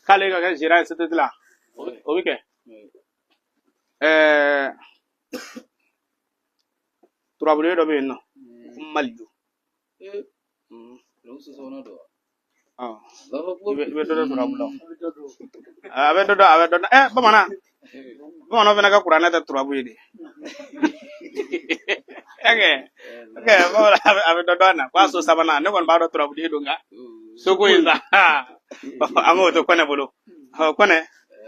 K'ale ka kɛ gérant ye société la, o bɛ kɛ. Ɛɛ, turabuden dɔ bɛ yen nɔ ko Maliju. I bɛ dɔ dɔn turabu la, a bɛ dɔ dɔn, a bɛ dɔ dɔn. Ɛ, bamanan, bamananw fana ka kuranɛ tɛ turabu ye de. Ɛkɛ ɛkɛ, bamanan a bɛ dɔ dɔn a na k'a so sabanan. Ne kɔni b'a dɔn turabuden don, nka soko in sa, an k'o to kɔnɛ bolo. Ɔ, kɔnɛ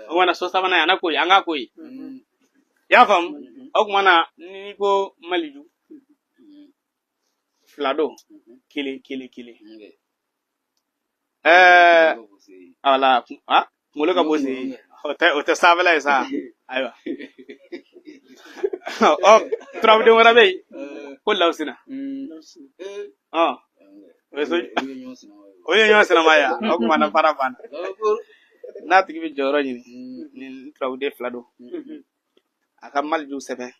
o kumana so sabanan ye, a na ko ye, an k'a ko ye. I y'a faamu? O kumana n'i ko Maliju, fila don, kelen kelen kelen. Ɛɛ, wala a kunkolo ka bɔ sen, o tɛ sanfɛla ye sa. Ayiwa, ɔ, turabuden wɛrɛ bɛ yen ko Lawusina. Ɔ, o ye so, o ye ɲɔgɔn sinama ye. O tuma na baara banna. N'a tigi bɛ jɔyɔrɔ ɲini, ni turabuden fila don, a ka Maliju sɛbɛn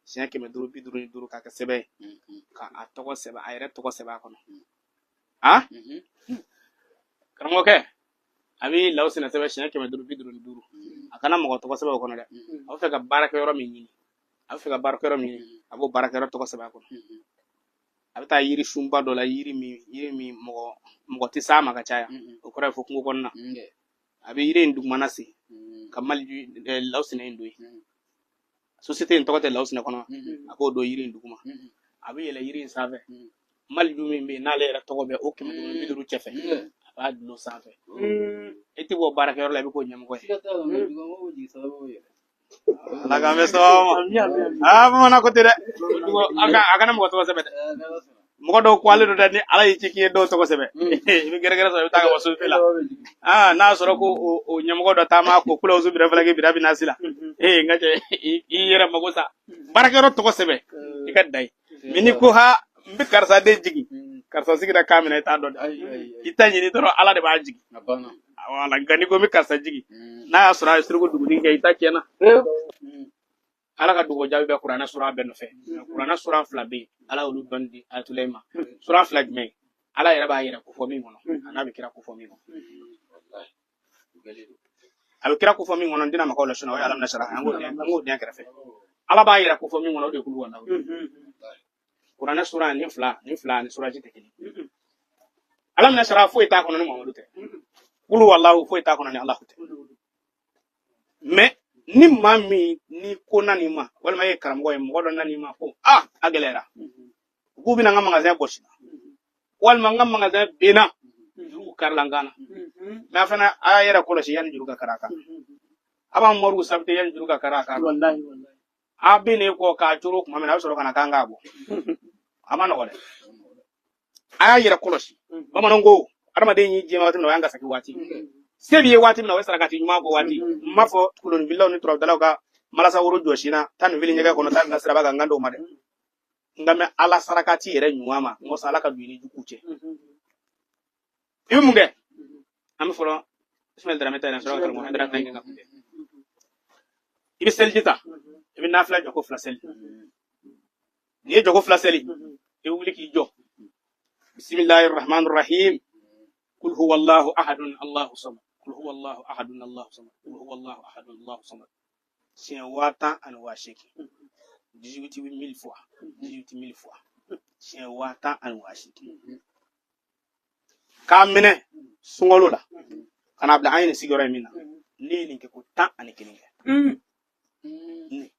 siɲɛ 555 k'a kɛ sɛbɛn ye, ka a tɔgɔ sɛbɛn, a yɛrɛ tɔgɔ sɛbɛn a kɔnɔ. A karamɔgɔkɛ, a bɛ Lawusina sɛbɛn siɲɛ 555. A kana mɔgɔ tɔgɔ sɛbɛn o kɔnɔ dɛ. A bɛ fɛ ka baarakɛyɔrɔ min ɲini, a bɛ fɛ ka baarakɛyɔrɔ min ɲini, a b'o baarakɛyɔrɔ tɔgɔ sɛbɛn a kɔnɔ. A bɛ taa yiri sunba dɔ la, yiri min mɔgɔ tɛ s'a ma ka caya, o kɔrɔ ye fo kungo kɔnɔna. A bɛ yiri in dugumana sen ka Maliju Lawusinɛ in don yen. Société in tɔgɔ tɛ Lawusinɛ kɔnɔ, a b'o don yiri in duguma. A bɛ yɛlɛ yiri in sanfɛ. Maliju min bɛ yen, n'ale yɛrɛ tɔgɔ bɛ o 550 cɛfɛ, a b'a dulon sanfɛ. E tɛ bɔ baarakɛyɔrɔ la, i bɛ k'o ɲɛmɔgɔ ye. Ala k'an bɛ sababu ma. Aa, bamanan ko ten dɛ. A kana mɔgɔ tɔgɔ sɛbɛn dɛ. Mɔgɔ dɔw ko ale don dɛ. Ni Ala y'i ci k'i ye dɔw tɔgɔ sɛbɛn, i bɛ gɛrɛgɛrɛ sɔrɔ, i bɛ taa ka bɔ société la. Aa, n'a sɔrɔ ko o ɲɛmɔgɔ dɔ taama ko kula osu bira falaki bira bina si la. Ee, n ka cɛ, i yɛrɛ mago sa. Baarakɛyɔrɔ tɔgɔ sɛbɛn, i ka da ye. Mais n'i ko ha, n bɛ karisa den jigin, karisa sigira kan min na, i t'a dɔn dɛ. I ta ɲini dɔrɔn, Ala de b'a jigin. Wala, nka n'i ko n bɛ karisa jigin, n'a y'a sɔrɔ a ye suruku dugutigi kɛ, i ta tiɲɛna. Ala ka dugawu jaabi bɛ kuranɛ sura bɛɛ nɔfɛ. Kuranɛ sura fila bɛ yen, Ala y'olu dɔnni di Ayatulayi ma. Sura fila jumɛn? Ala yɛrɛ b'a yɛrɛ kofɔ min kɔnɔ, a n'a bɛ kira kofɔ min kɔnɔ. A bɛ kira kofɔ min kɔnɔ, n tɛna maga o la sini. O ye Alam nasara, an k'o den kɛrɛfɛ. Ala b'a yɛrɛ kofɔ min kɔnɔ, o de ye kulu wala. Kuranɛ sura nin fila ni sura ji tɛ kelen. Alam nasara foyi t'a kɔnɔ ni Mamadu tɛ. Kulu walahu foyi t'a kɔnɔ ni Alahu tɛ. Mais ni maa min ni ko nan'i ma, walima e ye karamɔgɔ ye, mɔgɔ dɔ nan'i ma ko a a gɛlɛyara, k'u bɛna n ka magasin gosi, walima n ka magasin benna, juruw karila n kan na. Mais a fana a y'a yɛrɛ kɔlɔsi yanni juru ka kari a kan. A b'an moriw sabute yanni juru ka kari a kan. A bɛ ne kɔ k'a coro tuma min na, a bɛ sɔrɔ ka na k'an k'a bɔ. A ma nɔgɔ dɛ. A y'a yɛrɛ kɔlɔsi. Bamananw ko adamaden y'i diɲɛ waati min na, o y'an gasaki waati. Se b'i ye waati min na, o ye sarakati ɲuman bɔ waati. N m'a fɔ kolonifililaw ni turabudalaw ka malasa woro jɔsi na, taa nin fili ɲɛgɛn kɔnɔ, taa nin ka siraba kan, n kan d'o ma dɛ. N ka mɛn Ala sarakati yɛrɛ ɲuman ma, n ko sa Ala ka don i ni juguw cɛ. I bɛ mun kɛ? An bɛ fɔlɔ Ismaël Dramé ta in na sɔrɔ ka karamɔgɔ Hayidara ta in kɛ ka kun kɛ. I bɛ seliji ta, i bɛ nafila jɔko fila seli. N'i ye jɔko fila seli, i bɛ wuli k'i jɔ. Bisimilahi rahman rahim, kul huwa Allahu ahadun Allahu samad, kul huwa Allahu ahadun Allahu samad, kul huwa Allahu ahadun Allahu samad, siɲɛ 10 080, 18 000 fois, 18 000 fois, siɲɛ 10 080, k'a minɛ sunkalo la ka n'a bila an ye nin sigiyɔrɔ in min na. Ne ye nin kɛ ko 11 kɛ. Ne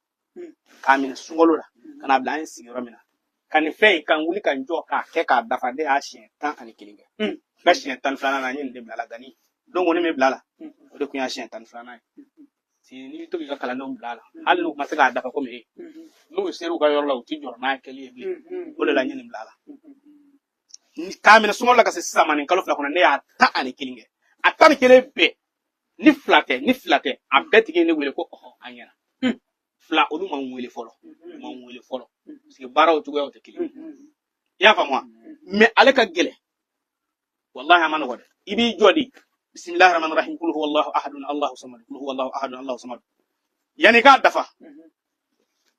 k'a minɛ sunkalo la ka n'a bila an ye sigiyɔrɔ min na, ka nin fɛn in ka n wuli ka n jɔ k'a kɛ k'a dafa, ne y'a siɲɛ 11 kɛ. N ka siɲɛ 12nan na, n ye nin de bila la. Gani don ko ne min bila la, o de tun y'a siɲɛ 12nan ye. N'i bɛ to k'i ka kalandenw bila a la, hali n'u ma se k'a dafa komi e, n'u ser'u ka yɔrɔ la, u ti jɔrɔ n'a kɛli ye bilen. O de la n ye nin bila a la. K'a minɛ sunkalo la ka se sisan ma, nin kalo 2 kɔnɔ, ne y'a 11 kɛ. A 11 bɛɛ, ni fila tɛ, ni fila tɛ, a bɛɛ tigi ye ne wele ko ɔhɔ, a ɲɛna. Fila, olu ma n wele fɔlɔ, u ma n wele fɔlɔ, parce que baaraw cogoyaw tɛ kelen ye. I y'a faamu wa? Mais ale ka gɛlɛn, wallahi, a ma nɔgɔ dɛ. I b'i jɔ de, bisimilahi rahmani rahim, kul huwa Allahu ahadun Allahu samad, kul huwa Allahu ahadun Allahu samad, yanni i k'a dafa.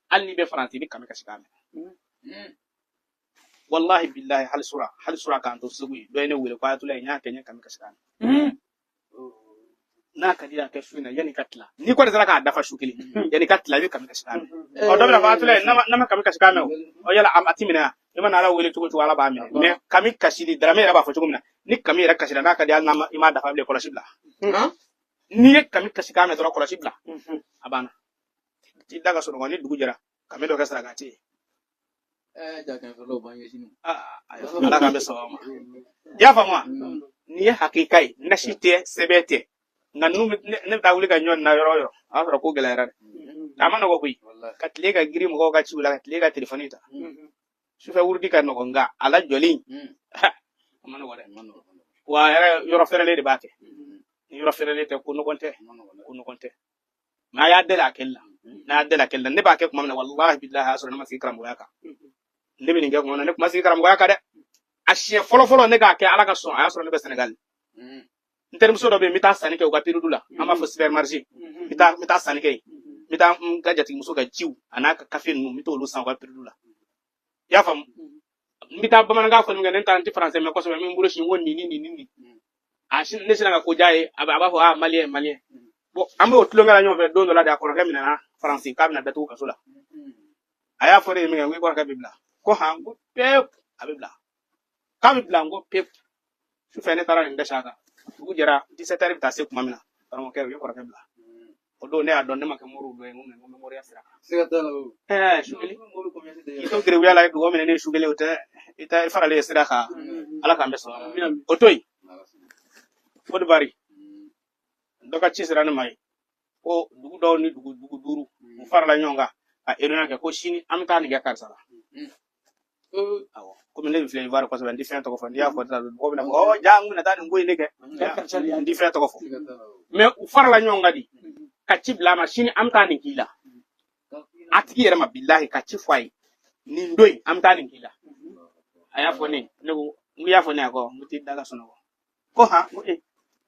Hali n'i bɛ Faransi, i bɛ kami kasi k'a mɛn. Wallahi billahi, hali sura k'an to Segu yen, dɔ ye ne wele ko Ayatollah, n y'a kɛ, n ye kami kasi k'a mɛn. N'a ka di ye a kɛ su in na yanni ka tila, n'i kɔni sera k'a dafa su kelen yanni ka tila, i bɛ kami kasikan mɛn. Ɔ, dɔ bɛna fɔ Atulayi n'a ma kami kasikan mɛn, o ɔ yala a ti minɛ yan. I mana Ala wele cogo cogo, Ala b'a minɛ. Mais kami kasili, Darame yɛrɛ b'a fɔ cogo min na, ni kami yɛrɛ kasira, n'a ka di hali n'a ma i m'a dafa bilen, kɔlɔsi bila. N'i ye kami kasikan mɛn dɔrɔn, kɔlɔsi bila, a banna. I da ka sunɔgɔ, ni dugu jɛra, kami dɔ kɛ saraka ye. Ala k'an bɛ sababu ma. I y'a faamu wa? Nin ye hakika ye, nasi tɛ, sɛbɛn tɛ. Nka ninnu ne bɛ taa wuli ka ɲɔ na yɔrɔ o yɔrɔ, a y'a sɔrɔ ko gɛlɛyara dɛ. A ma nɔgɔ koyi, ka tile ka girin mɔgɔw ka ciw la, ka tile ka telefɔni ta sufɛ wurudi ka nɔgɔ, nka a lajɔli a ma nɔgɔ dɛ. Wa a yɛrɛ yɔrɔ fɛrɛlen de b'a kɛ. Ni yɔrɔ fɛrɛlen tɛ, ko nɔgɔn tɛ, ko nɔgɔn tɛ. Mais a y'a deli a kɛli la, n'a y'a deli a kɛli la, ne b'a kɛ tuma min na, walahi bilahi, a y'a sɔrɔ ne ma sigi karamɔgɔya kan. Ne bɛ nin kɛ tuma min na, ne tun ma sigi karamɔgɔya kan dɛ. A siɲɛ fɔlɔ fɔlɔ ne k'a kɛ, Ala ka sɔn, a y'a sɔrɔ ne bɛ Senegali. N terimuso dɔ bɛ yen, n bɛ taa sanni kɛ u ka période la, an b'a fɔ supermarché. N bɛ taa sanni kɛ yen, n bɛ taa n ka jatigimuso ka jiw a n'a ka kafe ninnu, n bɛ t'olu san u ka période la. I y'a faamu? N bɛ taa bamanankan fɔ min kɛ, ne t'a n tɛ faransɛ mɛn kosɛbɛ, n bɛ n bolo sin ko nin ni nin ni nin. A ne sina ka ko diya ye, a b'a fɔ: "Ah, malien, malien." Bon, an b'o tulonkɛ la ɲɔgɔn fɛ. Don dɔ la de, a kɔrɔkɛ minɛna Faransi k'a bɛna datugu kaso la. A y'a fɔ ne ye min kɛ, n ko i kɔrɔkɛ bɛ bila. Ko han? N ko pewu, a bɛ bila. K'a bɛ bila? N ko pewu. Sufɛ ne taara nin dɛsɛ a kan. Dugu jɛra, 17 heures bɛ taa se tuma min na, karamɔgɔkɛ, u ye kɔrɔkɛ bila. O don ne y'a dɔn ne ma kɛ moriw dɔ ye, n ko mais n ko n bɛ moriya sira kan. Siga t'a la o. Ɛɛ, su kelen k'i to gerebuya la, dugawu minɛ ne su kelen, o tɛ i tɛ i faralen ye sira kan. Ala k'an bɛ sɔn o to yen. Côte d'Ivoire, dɔ ka ci sera ne ma yen ko dugu dɔw ni dugu duuru u farala ɲɔgɔn kan ka réunion kɛ ko sini an bɛ taa nin kɛ karisa la. Awɔ, komi ne bɛ filɛ Ivoire kosɛbɛ, n tɛ fɛn tɔgɔ fɔ. N'i y'a fɔ sisan, mɔgɔw bɛna fɔ ɔ ja n bɛna taa nin ko in de kɛ. N tɛ fɛn tɔgɔ fɔ. Mais u farala ɲɔgɔn kan de ka ci bila a ma: sini an bɛ taa nin k'i la. A tigi yɛrɛ ma, bilahi, ka ci fɔ a ye: nin don in an bɛ taa nin k'i la. A y'a fɔ ne, ne ko n ko i y'a fɔ ne ye kɔ, n ko t'i da ka sunɔgɔ. Ko han? N ko ee,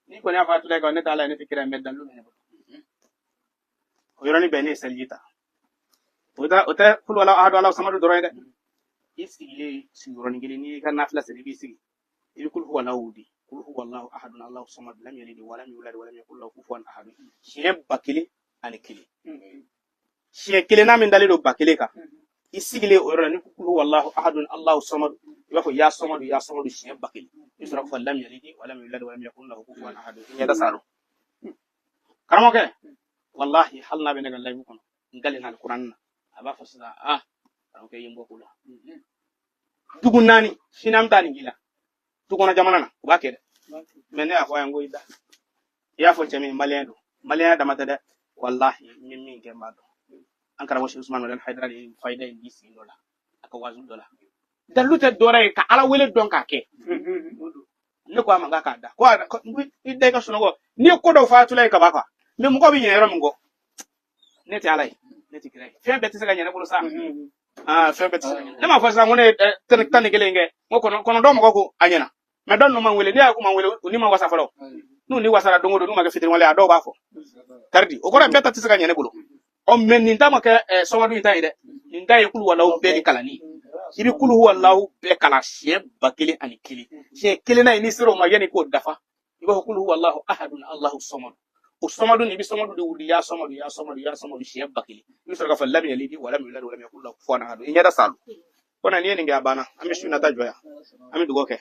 n'i kɔni y'a fɔ a tula kan, ne t'a la, ne tɛ kira ye, mais dalilu bɛ ne bolo. O yɔrɔnin bɛɛ ne ye seliji ta. O tɛ kulu ala ahadu ala samadu dɔrɔn ye dɛ. I sigilen sigiyɔrɔnin kelen, n'i y'i ka nafila seli, i b'i sigi, i bɛ kulu huwalahu di, kulu huwalahu ahadun allahu samad lam yalid walam yulad walam yakul lahu kufuwan ahad, siɲɛ 1001. Siɲɛ kelenna min dalen don 1000 kan, i sigilen o yɔrɔ la, ni ko kulu huwalahu ahadun allahu samad, i b'a fɔ ya samadu, ya samadu siɲɛ 1000. I bɛ sɔrɔ k'a fɔ lam yalid walam yulad walam yakul lahu kufuwan ahad. I ɲɛda salo, karamɔgɔkɛ. Wallahi, hali n'a bɛ ne ka live kɔnɔ, n galen na kuran na, a b'a fɔ sisan: "Ah, karamɔgɔkɛ, i ye n bɔ ko la." Dugu naani, sini an bɛ taa nin k'i la. Du kɔnɔ jamana na, u b'a kɛ dɛ. Mais ne y'a fɔ a ye, n ko i da, i y'a fɔ cɛ min malien don, maliyɛnya dama tɛ dɛ. Wallahi, n ye min kɛ, n b'a dɔn. An karamɔgɔ Cheikh Usman Madani Haidara de ye fayida in di sen dɔ la, a ka wazu dɔ la. Dalilu tɛ dɔwɛrɛ ye ka Ala wele dɔn k'a kɛ. Ne ko a ma k'a k'a da ko i da i ka sunɔgɔ. N'i ye ko dɔw fɔ a tula ye ka ban quoi. Mais mɔgɔw bɛ ɲinɛ yɔrɔ min kɔ, ne tɛ Ala ye, ne tɛ kira ye, fɛn bɛɛ tɛ se ka ɲɛ ne bolo sa. Aa, fɛn bɛɛ tɛ se ka ɲɛ. Ne m'a fɔ sisan ko ne ye 11 kɛ, n ko kɔnɔntɔn mɔgɔ ko a ɲɛna. Mais dɔ ninnu ma n wele, ne y'a ko ma n wele, u ni ma wasa fɔlɔ. N'u ni wasara don o don, n'u ma kɛ fitiriwale ye, a dɔw b'a fɔ karidi. O kɔrɔ ye bɛɛ ta tɛ se ka ɲɛ ne bolo. Ɔ, mais nin ta ma kɛ sɔmadu in ta ye dɛ. Nin ta ye kulu walawu bɛɛ ni kalanni ye. I bɛ kulu walawu bɛɛ kalan siɲɛ 1001. Siɲɛ kelen na ye, n'i sera o ma, yanni k'o dafa, i b'a fɔ kulu wallahu ahadun allahu samad. O samadu nin, i bɛ samadu de wuli, ya samadu, ya samadu, ya samadu, siɲɛ 1000. I bɛ sɔrɔ k'a fɔ lam yalidi walam yulad walam yakul lahu kufuwan ahad. I ɲɛda salo ko na. N'i ye nin kɛ, a banna. An bɛ su nata jɔ yan, an bɛ dugawu kɛ.